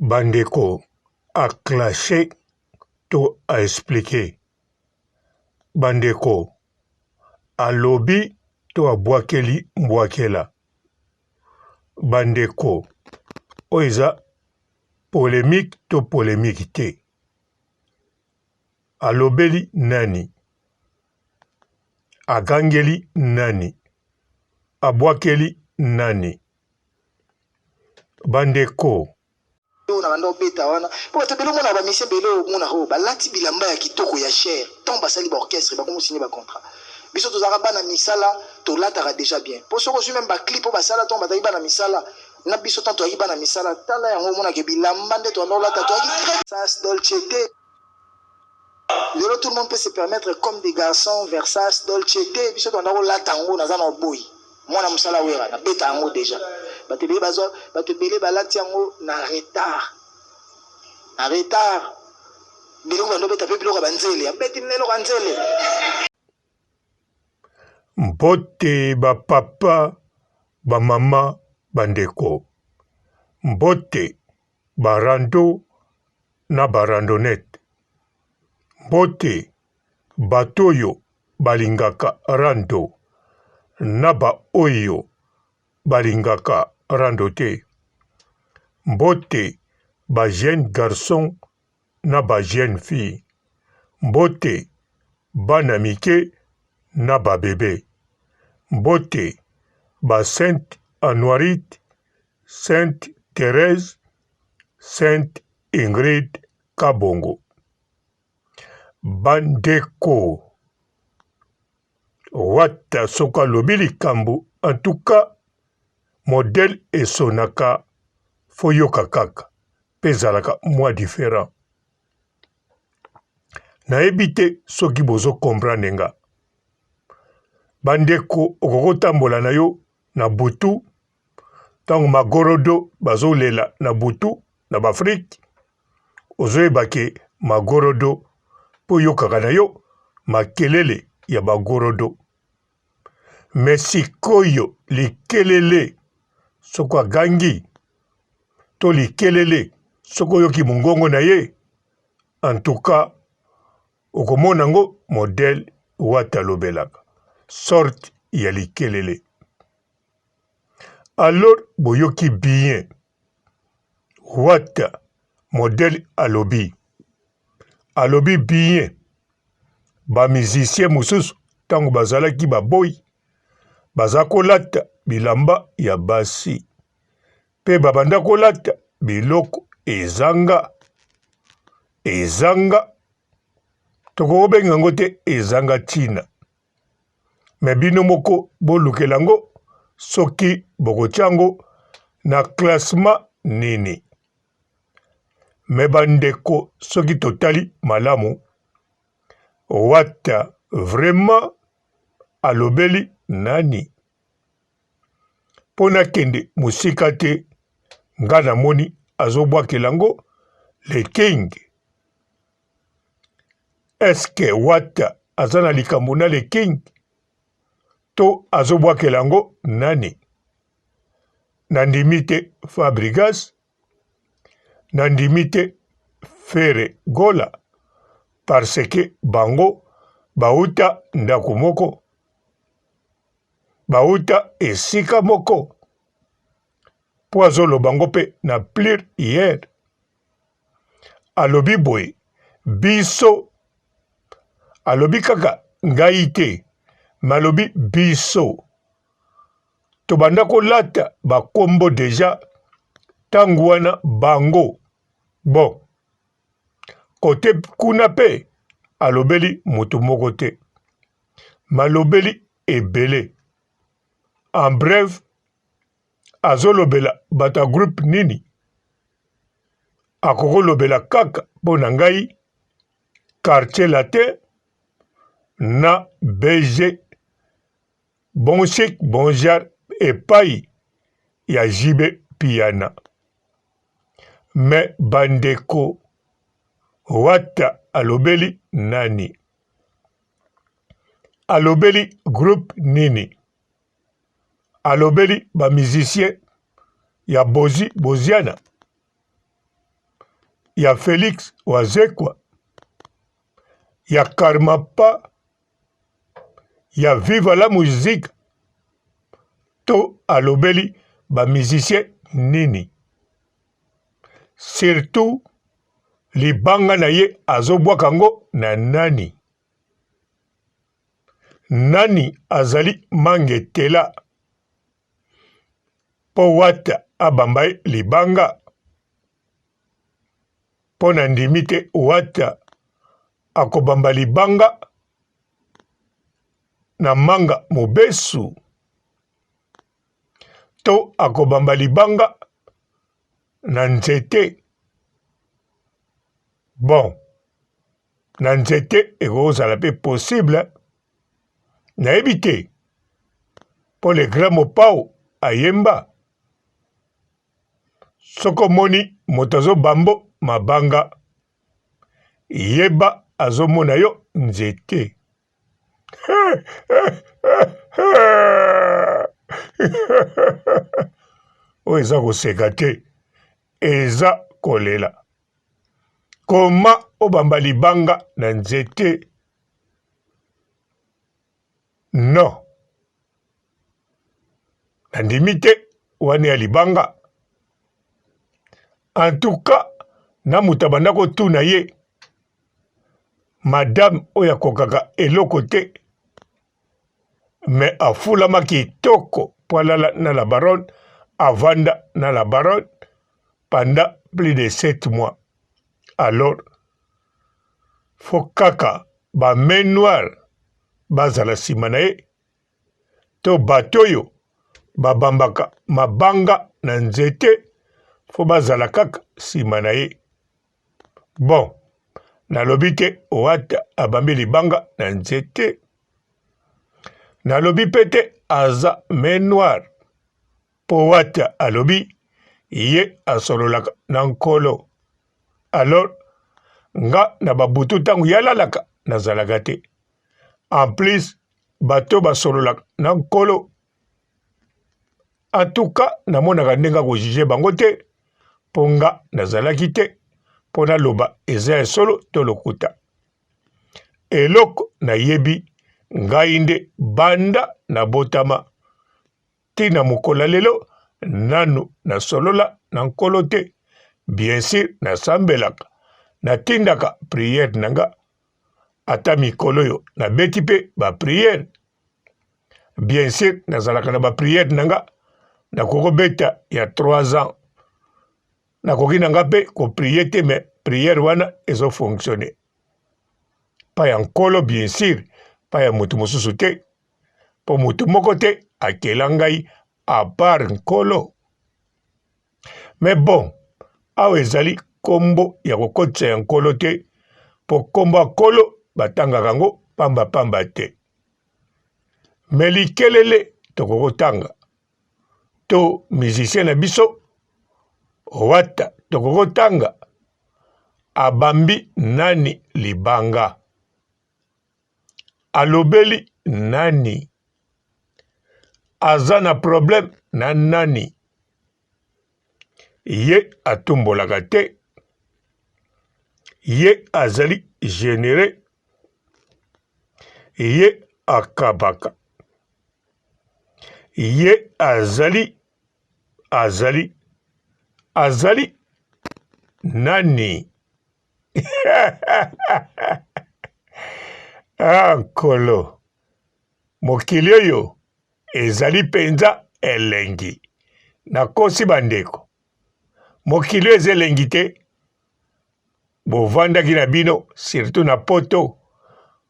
Bandeko a clasher to a expliquer? Bandeko alobi to abwakeli mbwakela? Bandeko oyo eza polemique to polemique te? Alobeli nani? Agangeli nani? Abwakeli nani? Bandeko. Oyo na banda obeta wana po bato ebele omona ba musicien ebele omona oyo balati bilamba ya kitoko ya cher tant basali ba orchestre bakomi signe ba contrat biso tozalaka bana misala tolataka deja bien po soki ozwi meme ba clip oyo basala ntango bazalaki bana misala na biso ntango tozalaki bana misala tala yango omonaka bilamba nde tobanda kolata tozalaki très sas dolce te lelo tout le monde peut se permettre comme des garçons Versace Dolce te biso tobanda kolata yango naza na oboyi mwana mosala wera nabeta yango deja bato ebele bazwa bato ebele balati yango na retard na retard biloko bando obeta mpe biloko ya banzele abeti mna eloko ya nzele. Mbote ba papa, ba mama, ba ndeko. Mbote ba rando na ba randonnette. Mbote bato oyo balingaka rando na ba oyo balingaka rando te. Mbote ba jeunes garçons na ba jeunes filles. Mbote bana mike na ba bebe. Mbote ba Sainte Anuarite, Sainte Therèse, Sainte Ingrid Kabongo. Ba ndeko Wata soki alobi likambo en tout cas modèle esonaka faut yoka kaka pe ezalaka mua different. Nayebi te soki bozo comprendre nga. Ba ndeko okoki kotambola na yo na butu ntango magorodo bazolela na butu na baafrike ozoyeba ke magorodo mpo oyokaka na yo makelele ya bagorodo me sikoyo likelele soko agangi to likelele soki oyoki mongongo na ye en tout cas okomona yango modèle wata alobelaka sorte ya likelele alors boyoki bien wata modèle alobi alobi bien ba musicien mosusu ntango bazalaki baboyi baza kolata bilamba ya basi mpe babanda kolata biloko ezanga ezanga tokokobenga yango te ezanga ntina me bino moko bolukela yango soki bokotya yango na classement nini me bandeko soki totali malamu wata vraiment alobeli nani mpo nakende mosika te nga namoni azobwakela yango le king eske wata aza na likambo na le king to azobwakela yango nani nandimi te fabrigas nandimi te ferre gola parce que bango bauta ndako moko bauta esika moko mpo azoloba ngo mpe na pluriel alobi boye biso alobi kaka ngai te me alobi biso tobanda kolata bakombo deja ntango wana bango bon kote kuna mpe alobeli moto moko te malobeli ebele en bref azolobela bato ya groupe nini akokolobela kaka mpo na ngai quartier latin na bg bon chic bon genre epai ya JB Piana me bandeko wata alobeli nani alobeli groupe nini alobeli ba musicien ya bozi boziana. ya Felix Wazekwa, ya Karmapa, ya Viva la Musique to alobeli ba musiciens nini? Surtout libanga na ye azobwaka yango na nani? Nani azali mangetela mpo Wata abamba ye libanga? Mpo nandimi te Wata akobamba libanga na manga mobesu to akobamba libanga na nzete. Bon, na nzete ekozala mpe possible, nayebi te, mpo le grand Mopao ayemba soki omoni moto azobambo mabanga, yeba azomona yo nzete. Oyo eza koseka te, eza kolela. Koma obamba libanga na nzete? Non, nandimi te wana ya libanga. En tout cas, na moto abanda kotuna ye, madame oyo akokaka eloko te, mais afulama kitoko mpo alala na la baronne, avanda na la baronne pendant plus de 7 mois. Alors, faut kaka ba main noire bazala nsima na ye to bato oyo babambaka mabanga na nzete fo bazala kaka nsima na ye. Bon, nalobi te Wata abambi libanga na nzete, nalobi mpe te aza main noire, mpo Wata alobi ye asololaka na Nkolo. Alors nga na babutu ntango ye alalaka nazalaka te. En plus bato basololaka na Nkolo, en tout cas namonaka ndenge akojuge bango te, mpo nga nazalaki te mpo naloba eza ya solo to lokuta. Eloko nayebi ngai nde banda nabotama ti na mokolo ya lelo nanu nasolola na Nkolo te. Bien sur nasambelaka, natindaka prière na nga, ata mikolo oyo nabeti mpe ba prière. Bien sur nazalaka na ba prière na nga, nakoki kobeta ya 3 ans, nakoki na nga mpe ko prier te, mais prière wana ezo fonctionner pa ya Nkolo, bien sur pa ya moto mosusu te, mpo moto moko te akela ngai à part Nkolo. Mais bon, awa ezali kombo ya kokotisa ya Nkolo te, mpo kombo ya Nkolo batangaka yango pamba pamba te. Mais likelele tokoki kotanga, to musicien na biso Wata tokoki kotanga abambi nani libanga, alobeli nani, aza na problème na nani, ye atumbolaka te, ye azali genereux, ye akabaka, ye azali azali azali nani? Ah, Nkolo, mokili oyo ezali mpenza elengi. Nakosi bandeko, mokili oyo eza elengi te. Bovandaki na bino surtout na poto,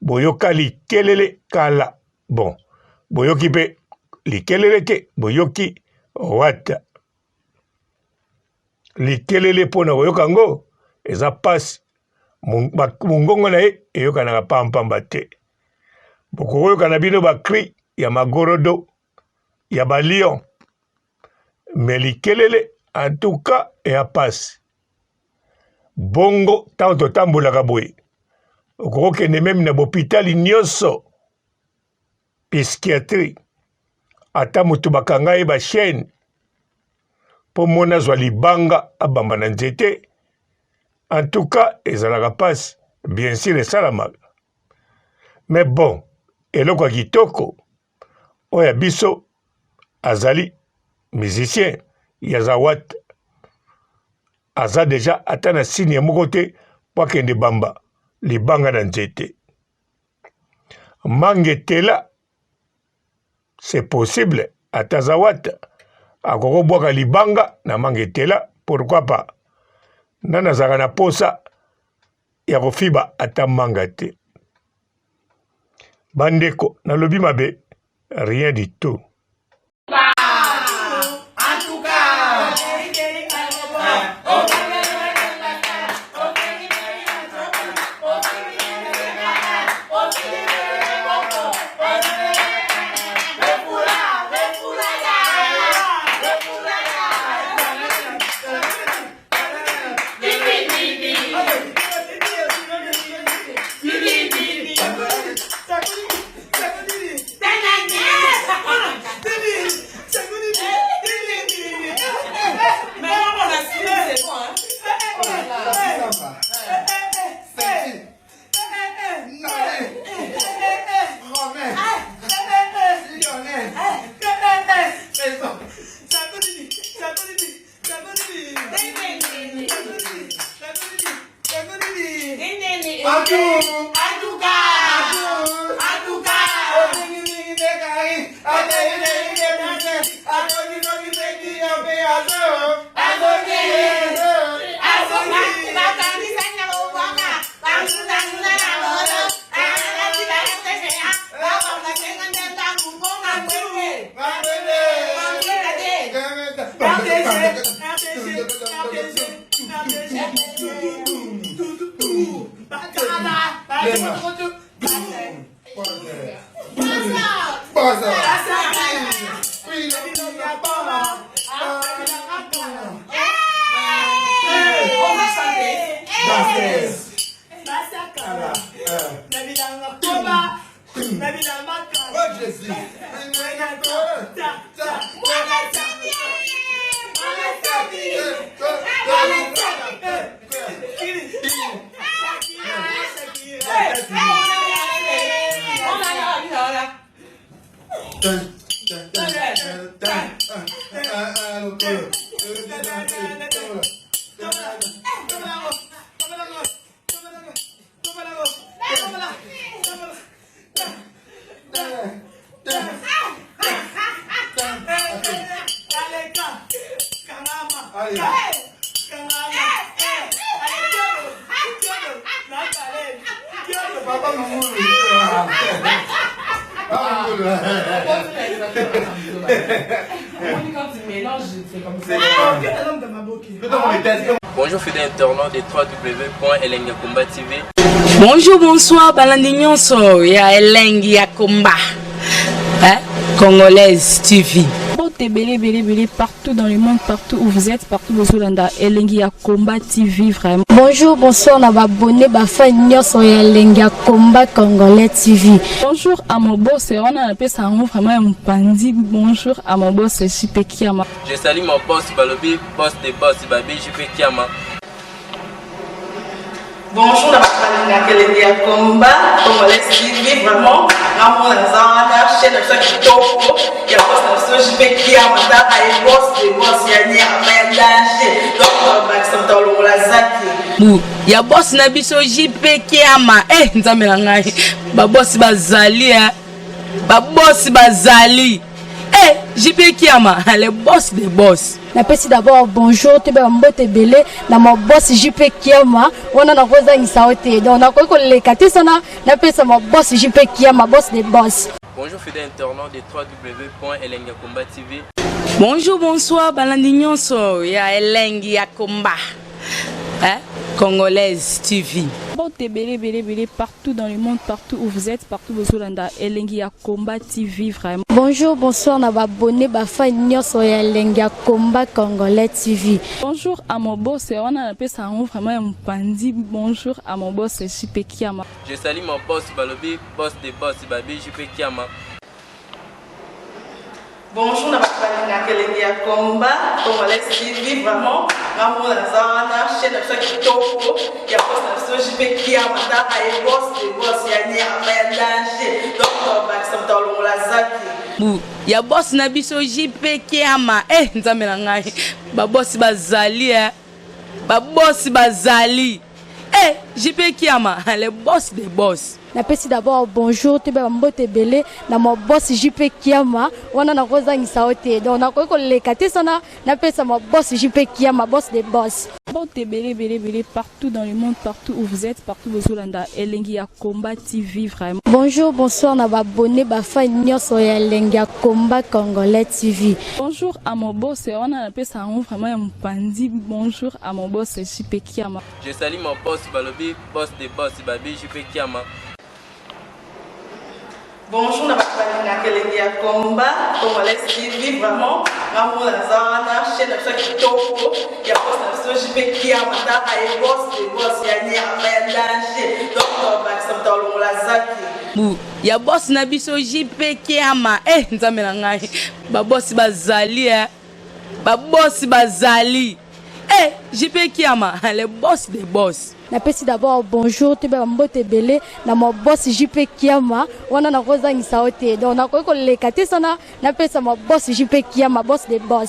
boyoka likelele kala. Bon, boyoki mpe likelele te, boyoki wata likelele mpo na koyoka yango eza mpasi. Mongongo na ye eyokanaka pampamba te. Bokoyoka na bino ba cri ya magorodo ya ba lion, me likelele en tout cas eya mpasi. Bongo ntango totambolaka boye, okokokende meme na bopitali nyonso psychiatrie, ata moto bakanga ye ba chaine mpo mona azwa libanga abamba na nzete. En tout cas ezalaka pasi bien sur esalamaka mais bon eloko ya kitoko oyo ya biso azali musicien ya zawat aza deja ata na signe moko te mpo akende bamba libanga na nzete mangetela c'est possible ata zawata akoki kobwaka libanga na mangetela pourquoi pas nani azalaka na posa ya kofiba ata manga te bandeko nalobi mabe rien du tout Bonjour fidèles internautes de www.elengakomba TV. Bonjour, bonsoir, balandi nyonso ya elengi ya komba. Hein? Congolaise TV. Mbote ebele ebele ebele partout dans le monde, partout où vous êtes, partout bozolanda elengi ya combat TV vraiment. Bonjour, bonsoir na ba abonné ba fan nyonso ya elengi ya combat congolais TV. Bonjour à mon boss, wana napesa yango vraiment ya mopanzi. Bonjour à mon boss JP Kiama. Je salue mon boss Balobi, boss de boss Babi JP Kiama. Bonjour na bato balingaka elengi ya combat congolais TV vraiment ngamona naza wana chaîne na biso ya kitoko ya boss na biso JP Kiama tala ye boss de boss ya nyama ya danger donc bakisa moto alongola zaki bu ya boss na biso JP Kiama eh nzambe na ngai ba boss bazali eh ba boss bazali eh JP Kiama le boss de boss napesi d'abord bonjour toyeba mbote ebele na ma boss jp kiama wana nakozangisa yo te donc nakoki koleka te sana napesa ma boss jp kiama boss de boss Bonjour fidèles internautes de www.elengakomba TV. Bonjour, bonsoir, balandi nyonso ya elengi ya komba. Hein? Congolaise TV. Mbote ebele ebele ebele partout dans le monde, partout où vous êtes, partout bozolanda elengi ya combat TV vraiment. Bonjour, bonsoir na ba abonné ba fan nyonso ya elengi ya combat congolais TV. Bonjour à mon boss, wana napesa yango vraiment ya mopanzi. Bonjour à mon boss JP Kiama. Je salue mon boss Balobi, boss de boss Babi JP Kiama. Bonjour na bato balingaka elengi ya combat congolais TV vraiment ngamona naza wana chaîne chaîne na biso ya kitoko ya boss na biso JP Kiama, taka ye boss de boss ya nyama ya danger. Donc tobakisa moto alongola zaki Bu ya boss na biso JP Kiama. Eh, nzambe na ngai, babosi bazali eh. Babosi bazali eh, JP Kiama, le boss de boss. Napesi d'abord bonjour, toyeba bambote ebele na ma boss JP Kiama. Wana nakozangisa yo te, donc nakoki koleka te sana napesa ma boss JP Kiama, boss de boss. Mbote ebele ebele ebele partout dans le monde, partout où vous êtes, partout bozolanda Elengi ya Combat TV vraiment. Bonjour, bonsoir na babone bafani nyonso ya Elengi ya Combat Congolais TV. Bonjour à mon boss, wana napesa yango vraiment ya mopanzi. Bonjour à mon boss JP Kiama. Je salue mon boss, balobi boss de boss, babi JP Kiama. Bonjour na bato balingaka Elengi ya Combat Congolais TV. Vraiment ngamona naza wana, chaîne na biso ya kitoko ya boss na biso JP Kiama, taka ye boss de boss ya nyama ya danger. Donc tobakisa moto alongola zaki Bu ya boss na biso JP Kiama. Eh, nzambe na ngai, babosi bazali eh. Babosi bazali eh, JP Kiama, le boss de boss. Napesi d'abord bonjour, toyeba bambote ebele na ma boss JP Kiama. Wana nakozangisa yo te, donc nakoki koleka te sana napesa ma boss JP Kiama, boss de boss.